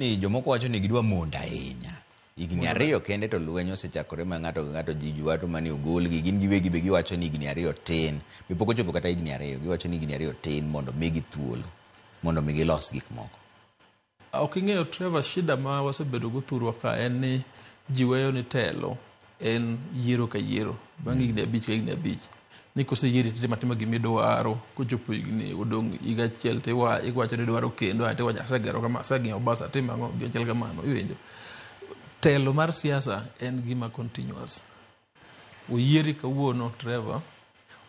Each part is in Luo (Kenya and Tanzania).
Ni jomoko wacho ni gidwa mondo ahinya. Higni 2 kende to lweny osechakore ma ng'ato ka ng'ato ji wacho mani ogolgi. Gin giwegi be giwacho ni higni 2 tin. Be pok ochopo kata higni 2. Giwacho ni higni 2 tin mondo migi thuolo. Mondo mi gilos gik moko. Ok ing'eyo, Trevor, shida ma wasebedo go thurwa ka en ni ji weyo ni telo en yiero ka yiero bang' higni 5 ka higni 5 ni koseyieri titimo atima gimidwaro. Kochopo higni odong' higa achiel to iwacho ni idwaro kendo, ae tiwacho asegero kama, aseng'iewo bas, atimo ang'o, gima chal kamano. Iwinjo telo mar siasa en gima continuous. Oyieri kawuono, Trevor,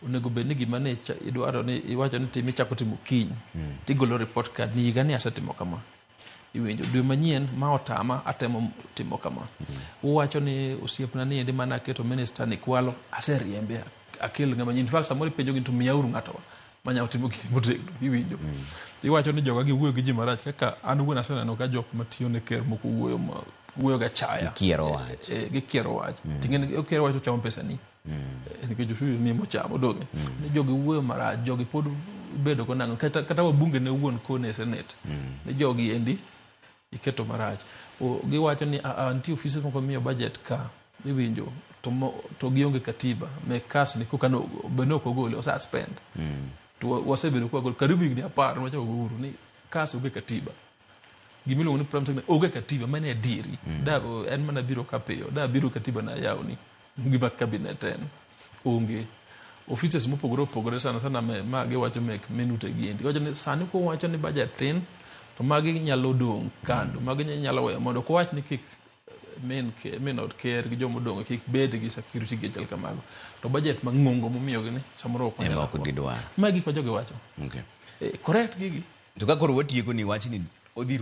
onego bed ni gima ne idwaro ni iwacho ni tim ichako timo kiny tigolo report card ni higa ni asetimo kama. Iwinjo dwe manyien ma otama atemo timo kama. Uwacho ni osiepna ni endi mana aketo minister ni kwalo, aseriembe, akel ng'ama nyien. In fact, samoro ipenjo gi to miyauru ng'ato manyalo timo gini motegno. Iwinjo iwacho ni joga giwuoyo gi ji marach, kaka an wuon aseneno ka jok matiyo ne ker moko wuoyo ma wuoyo ga chaya. Gikiero wach. Gikiero wach. Ting'eni okiero wach to chamo pesani. Nikech ushuru ni mochamo donge. Ni jogi wuoyo marach, jogi pod bedo go nang'o, kata wabunge ne wuon kone e senate ni jogi endi iketo marach. Giwacho ni nitie ofise moko miyo budget ka, iwinjo to gionge katiba me kas ni koka no be ne ok ogole, o suspend. To wasebedo kwa gol karibu higni 10 wachako go uru ni kas onge katiba. Gimiluongo ni prime secretary onge katiba, mano e adieri. Da en mana biro ka piyo, da biro katiba na yawni gima cabinet en onge. Offices mopogore opogore, sana sana me, ma giwacho mek menute giendi. Giwacho ni sani kuwacho ni budget thin to magi nyalo dong' kando, magi nyalo weyo mondo kuwach ni kik min od ker gi jomodong' kik bed gi security gi chal kamago. To budget mang'ongo momiyogi ni samoro ok ema onyal ok afford. Gidwar. Ma gik ma jogi wacho. Correct gigi. To ka koro watieko ni wachni odhi rumo.